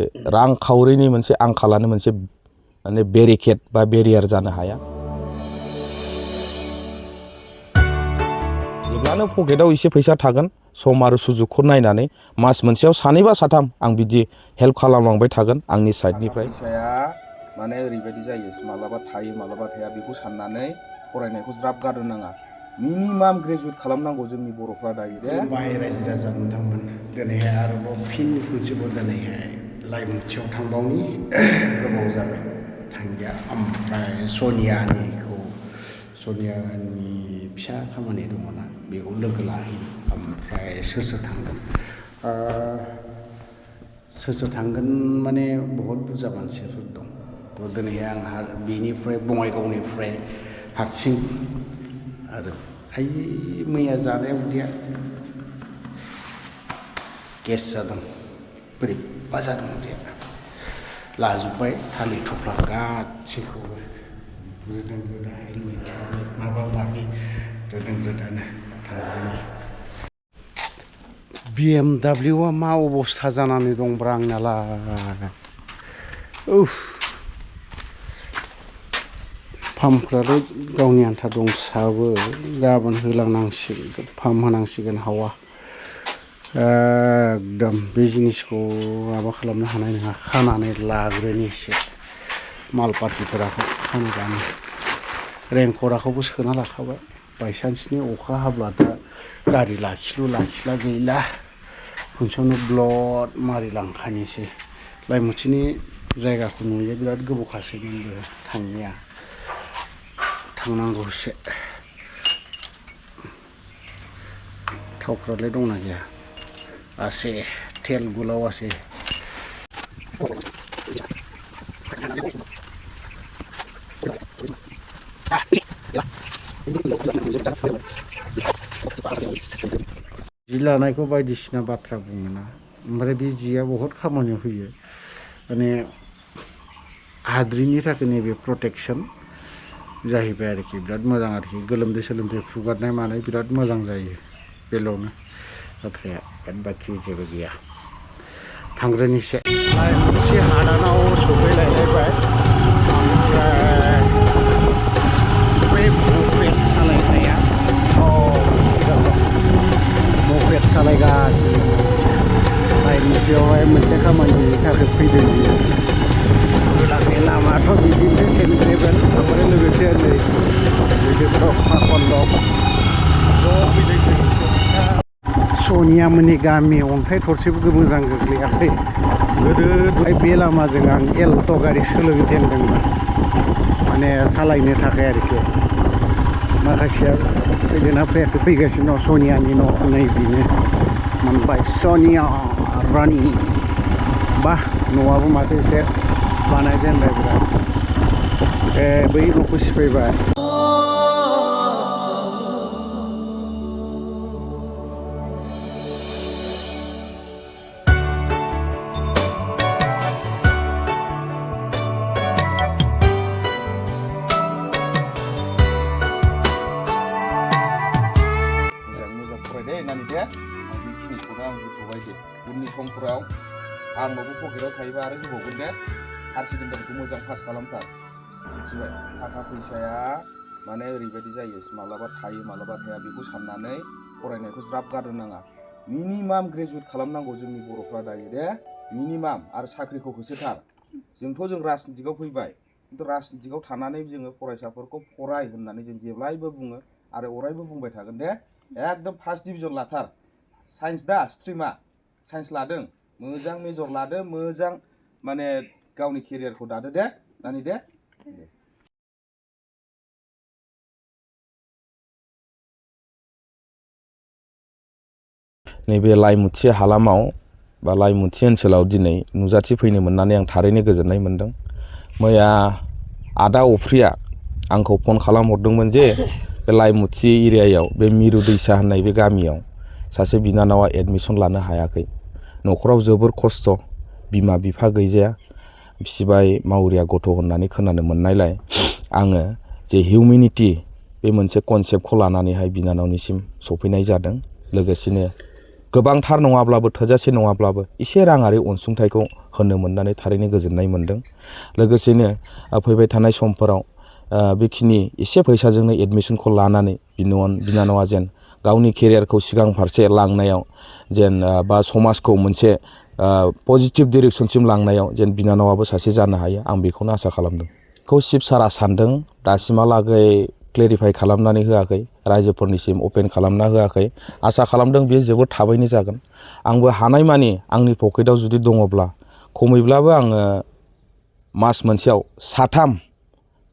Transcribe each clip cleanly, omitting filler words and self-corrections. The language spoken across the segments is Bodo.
रांखावरिनि मोनसे आंखालानो मोनसे माने बेरिकेड बा बेरियार जानो हाया। जेब्लानो पकेटाव एसे फैसा थागोन सम आरो सुजुगखौ नायनानै मास मोनसेयाव सानैबा साथाम आं बिदि हेल्प खालामलांबाय थागोन आंनि साइडनिफ्राय। फैसाया माने ओरैबायदि जायो मालाबा थायो मालाबा थाया बेखौ साननानै फरायनायखौ ज्राब गारनो नाङा। मिनिमाम ग्रेजुवेट खालामनांगौ जोंनि बर'फ्रा दायो दे। खुलुमबाय रायजो राजा नोंथांमोन। दिनैहाय आरोबाव फिन खनसेबाव दिनैहाय लाइमोनथियाव थांबावनि गोबाव जाबाय थांदिया। ओमफ्राय सनियानि फिसा खामानि दङना बेखौ लोगो लाहैयो। ओमफ्राय सोर थांगोन माने बहुद बुरजा मानसिफोर दं। थ' दिनैहाय आंहा बेनिफ्राय बङाइगावनिफ्राय हारसिं आरो मैया जानाय उदैया गेस जादों बोरैबा जादों उदैया लाजोब्बाय थालिर थफ्ला गासैखौबो रोदों रोदा हेलमेट माबा माबि रोदों रोदानो थांदों। BMW मा अबस्था जानानै दंब्रा आंनालाय। पाम्पफ्रालाय गावनि आन्था दंसाबो गाबोन होलांनांसिगोन पाम्प होनांसिगोन हावा। एकदम बे जिनिसखौ माबा खालामनो हानाय नङा खानानै लाग्रोनि एसे माल पार्टिफोराखौ खानो दानो रेनक'टखौबो सोना लाखाबाय बायसान्सनि अखा हाब्ला दा गारि लाखिला गैला खनसेयावनो ब्लड मारिलांखानोसै। लाइमुथिनि जायगाखौ नुयो बिराद गोबावखासैमोनबो थाङिया थांनांगौसो। थावफ्रालाय दंना गैया आसे तेल गुलाव आसे। जि लानायखौ बायदिसिना बाथ्रा बुङोना ओमफ्राय बे जिया बहुद खामानियाव फैयो माने हाद्रिनि थाखाय नैबे प्रटेक्सन जाहैबाय आरोखि बिराद मोजां आरोखि गोलोमदै सोलोमदै फुगारनाय मानाय बिराद मोजां जायो बेल'नो बाथ्राया बाखि जेबो गैया। थांग्रोनिसै मोनसे हादानाव सफैलायलायबाय। ओमफ्राय मपेड सालायनाया मपेड सालायगासिनो लाइमुथियावहाय मोनसे खामानिनि थाखाय फैदों बियो। गोलांनि लामाथ' बिदिनो सेन्ट्रेबेल ओमफ्राय लोगोसे नै बिदिफ्राव खन्दक सनियामोननि गामि अन्थाइ थरसेबो मोजां गोग्लैयाखै। गोदोहाय बे लामाजों आं एल्ट' गारि सोलोंजेनदोंमोन माने सालायनो थाखाय आरोखि। माखासेया फैदोंना फैयाखै फैगासिनो दं सनियानि न' नै बेनो मोनबाय सनिया रानि बा न'आबो माथो एसे बानायजेनबाय बिराद। बै न'खौ सिफायबाय। उननि समफोराव आंनावबो पकेटाव थायोबा आरो होबावगोन दे। हायार सेकेन्डारिखौ मोजां पास खालामथार मिथिबाय। थाखा फैसाया माने ओरैबायदि जायो मालाबा थायो मालाबा थाया बेखौ साननानै फरायनायखौ ज्राब गारनो नाङा। मिनिमाम ग्रेजुवेट खालामनांगौ जोंनि बर'फ्रा दायो दे मिनिमाम। आरो साख्रिखौ होसोथार। जों राजनितिकआव फैबाय खिन्थु राजनितिकआव थानानै जोङो फरायसाफोरखौ फराय होननानै जों जेब्लायबो बुङो आरो अरायबो बुंबाय थागोन दे। एकदम फार्स्ट डिभिजन लाथार। साइन्स दा स्ट्रिमा साइन्स लादों मोजां मेजर लादो मोजां माने गावनि केरियारखौ दादो दे नानि दे। नैबे लाइमुथि हालामाव बा लाइमुथि ओनसोलाव दिनै नुजाथि फैनो मोननानै आं थारैनो गोजोननाय मोन्दों। मैया आदा अफ्रिया आंखौ फन खालामहरदोंमोन जे बे लाइमुथि एरियायाव बे मिरु दैसा होननाय बे गामियाव सासे बिनानावा एडमिसन लानो हायाखै। न'खराव जोबोर खस्थ' बिमा बिफा गैजाया फिसिबाय मावरिया गथ' होननानै खोनानो मोननायलाय आङो जे हिउमेनिटी बे मोनसे कनसेप्टखौ लानानैहाय बिनानावनिसिम सफैनाय जादों। लोगोसेनो गोबांथार नङाब्लाबो थोजासे नङाब्लाबो एसे राङारि अनसुंथाइखौ होनो मोननानै थारैनो गोजोननाय मोनदों लोगोसेनो फैबाय थानाय समफोराव बेखिनि एसे फैसाजोंनो एडमिसनखौ लानानै बिनानावा जेन गावनि केरियारखौ सिगां फारसे लांनायाव जेन बा समाजखौ मोनसे पजिटिभ डिरेक्सनसिम लांनायाव जेन बिनानावाबो सासे जानो हायो आं बेखौनो आसा खालामदों खौ शिब सारा सानदों दासिमहालागै क्लेरिफाइ खालामनानै होआखै रायजोफोरनिसिम अपेन खालामना होआखै आसा खालामदों बेयो जोबोद थाबैनो जागोन आंबो हानायमानि आंनि पकेटाव जुदि दङब्ला खमैब्लाबो आङो मास मोनसेयाव 3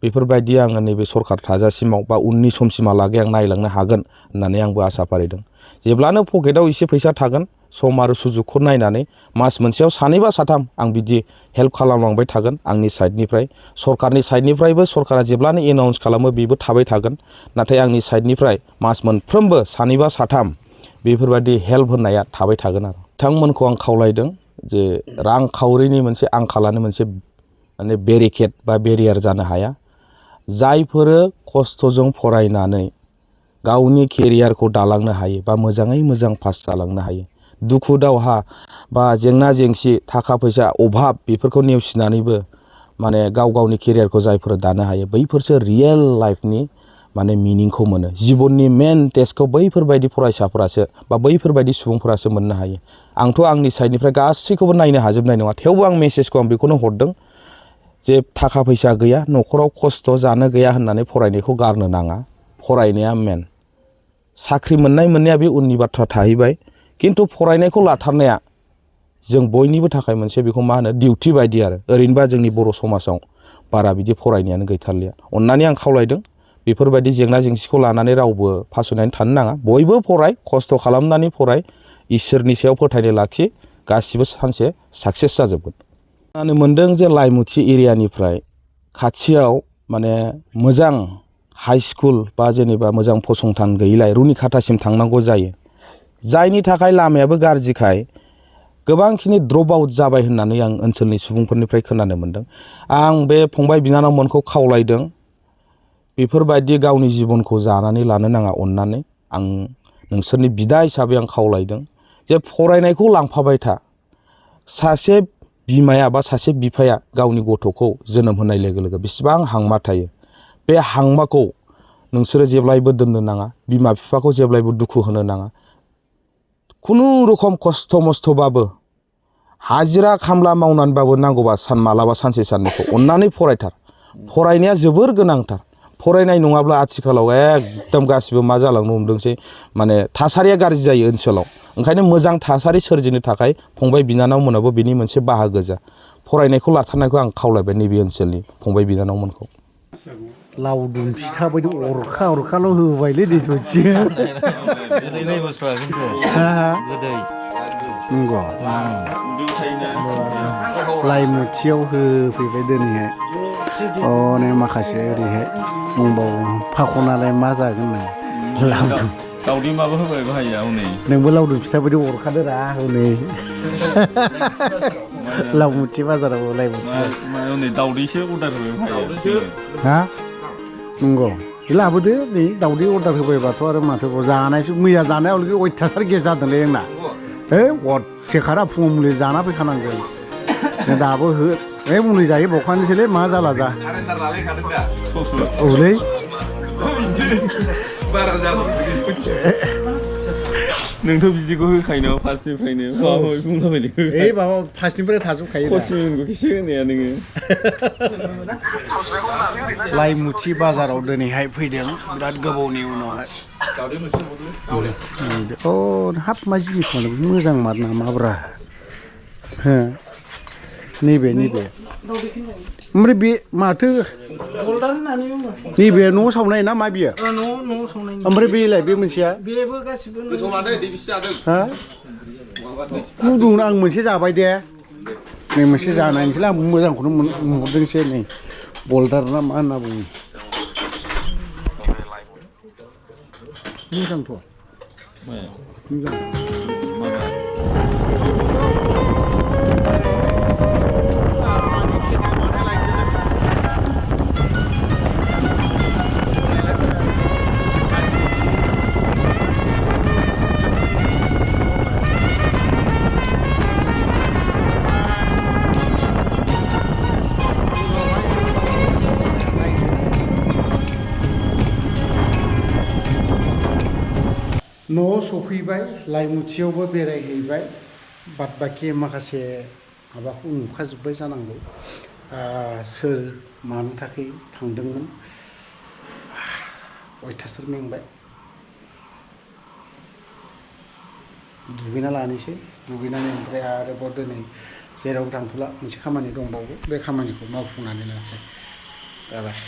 बेफोरबायदि आङो नैबे सरकार थाजासिमाव बा उननि समसिमहालागै आं नायलांनो हागोन होननानै आंबो आसा फारिदों जेब्लानो पकेटाव एसे फैसा थागोन सम आरो सुजुगखौ नायनानै मास मोनसेयाव 2 बा 3 आं बिदि हेल्प खालामलांबाय थागोन आंनि साइडनिफ्राय सरकारनि साइडनिफ्रायबो सरकारा जेब्लानो एनाउन्स खालामो बेबो थाबाय थागोन नाथाय आंनि साइडनिफ्राय मास मोनफ्रोमबो 2 बा 3 बेफोरबायदि हेल्प होनाया थाबाय थागोन आरो बिथांमोनखौ आं खावलायदों जे रांखावरिनि मोनसे आंखालानो मोनसे माने बेरिकेड बा बेरियार जानो हाया जायफोरो खस्थ'जों फरायनानै गावनि केरियारखौ दालांनो हायो बा मोजाङै मोजां पास जालांनो हायो दुखु दावहा बा जेंना जेंसि थाखा फैसा अभाब बेफोरखौ नेवसिनानैबो माने गावनि केरियारखौ जायफोर दानो हायो बैफोरसो रियेल लाइफनि माने मिनिंखौ मोनो जिबननि मेन टेस्टखौ बैफोरबायदि फरायसाफोरासो बा बैफोरबायदि सुबुंफोरासो मोननो हायो आंथ' आंनि साइडनिफ्राय गासैखौबो नायनो हाजोबनाय नङा थेवबो आं मेसेजखौ आं बेखौनो हरदों जे थाखा फैसा गैया न'खराव खस्थ' जानो गैया होननानै फरायनायखौ गारनो नाङा फरायनाया मेन साख्रि मोननाया बे उननि बाथ्रा थाहैबाय खिन्थु फरायनायखौ लाथारनाया जों बयनिबो थाखाय मोनसे बेखौ मा होनो डिउटि बायदि आरो ओरैनोबा जोंनि बर' समाजाव बारा बिदि फरायनायानो गैथारलिया अननानै आं खावलायदों बेफोरबायदि जेंना जेंसिखौ लानानै रावबो फासयनानै थानो नाङा बयबो फराय खस्थ' खालामनानै फराय इसोरनि सायाव फोथायनाय लाखि गासिबो सानसे साक्सेस जाजोबगोन खोनानो मोनदों जे लाइमुथि एरियानिफ्राय खाथियाव माने मोजां हाई स्कुल बा जेनेबा मोजां फसंथान गैयिलाय रुनिखाथासिम थांनांगौ जायो जायनि थाखाय लामायाबो गाज्रिखाय गोबांखिनि ड्रप आउट जाबाय होननानै आं ओनसोलनि सुबुंफोरनिफ्राय खोनानो मोनदों आं बे फंबाय बिनानावमोनखौ खावलायदों बेफोरबायदि गावनि जिबनखौ जानानै लानो नाङा अननानै आं नोंसोरनि बिदा हिसाबै आं खावलायदों जे फरायनायखौ लांफाबाय था सासे बिमाया बा सासे बिफाया गावनि गथ'खौ जोनोम होनाय लोगो लोगो बेसेबां हांमा थायो बे हांमाखौ नोंसोरो जेब्लायबो दोननो नाङा बिमा बिफाखौ जेब्लायबो दुखु होनो नाङा खुनु रखम खस्थ' मस्थ'बाबो हाजिरा खामला मावनानैबाबो नांगौबा मालाबा सानसे साननैखौ अननानै फरायथार फरायनाया जोबोर गोनांथार फरायनाय नङाब्ला आथिखालाव एकदम गासिबो मा जालांनो हमदोंसै माने थासारिया गाज्रि जायो ओनसोलाव ओंखायनो मोजां थासारि सोरजिनो थाखाय फंबाय बिनानावमोनाबो बेनि मोनसे बाहागो जा फरायनायखौ लाथारनायखौ आं खावलायबाय नैबे ओनसोलनि फंबाय बिनानावमोनखौ लावदुम फिथा बायदि अरखा होबायलै दै सथियो नंगौ लाइमुथियाव होफैबाय दिनैहाय अने माखासे ओरैहाय बुंबावो फाखनालाय मा जागोन नों लावदुम दावदै माबा होबाय बाहाया हनै नोंबो लावदुम फिथा बायदि अरखादो रा हनै लावमुथि बाजाराव लाइमुथि हनै दावदैसो अर्डार होबाय हा नंगौ लाबोदो नै दावदै अर्डार होबायबाथ' आरो माथो जानायसो मैया जानाया अलरेडि अयथासार गेस जादोंलै जोंना अरथेखारा फुङाव मुलि जाना फैखानांगोन दाबो हो मुलि जायो बखानोसैलै मा जाला जा औलै नोंथ' बिदिखौ होखायो फार्स्टनिफ्रायनो माबा फार्स्टनिफ्राय थाजोबखायो कस्मिनखौसो होनाया नोङो लाइमुथि बाजाराव दिनैहाय फैदों बिराद गोबावनि उनावहाय हाब मा जिनिस मोजां मार नामाब्रा हो नैबे ओमफ्राय बे माथो नैबे न'आव सावनाय ना मा बियो न'आव सावनाय ओमफ्राय बेलाय बे मोनसेया बेबो गासिबो हा गुदुं आं मोनसे जाबाय दे नै मोनसे जानायनोसैलाय आं मोजांखौनो नुहरदोंसै नै बल्दार ना मा होनना बुङो मोजांथ' मोजां न'आव सफैबाय लाइमुथियावबो बेरायहैबाय बाद बाखि माखासे माबाखौ नुखाजोब्बाय जानांगौ सोर मानो थाखाय थांदोंमोन अयथासार मेंबाय दुगैना लानोसै दुगैनानै ओमफ्राय आरोबाव दिनै जेरावबो थांथ'ला मोनसे खामानि दंबावो बे खामानिखौ मावफुंनानै लानोसै जाबाय